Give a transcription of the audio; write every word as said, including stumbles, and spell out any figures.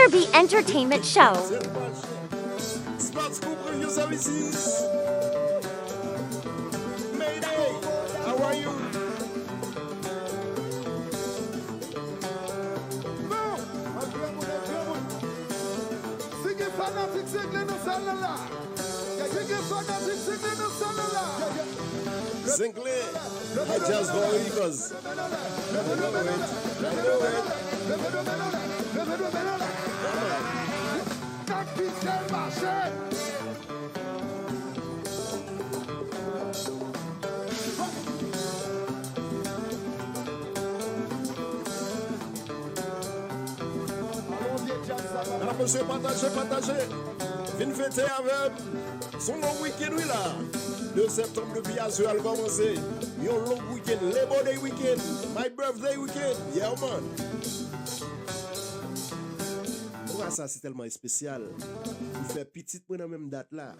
The entertainment show. Sports Group Review Services. Mayday, how are you? Bon, mwen fè moun, mwen fè moun. Si gen fanatik sengle nan sal la la. Si gen fanatik sengle nan sal la la. Sengle, I just go because. Mesye, pataje, pataje. Vin fete avè m. Se yon long wikenn wi la. De septanm depi yè swa l kòmanse. Yon long wikenn, Labor Day weekend, my birthday weekend. Yeah man. Mwa sa se tèlman espesyal. Li fè pitit mwen nan menm dat la.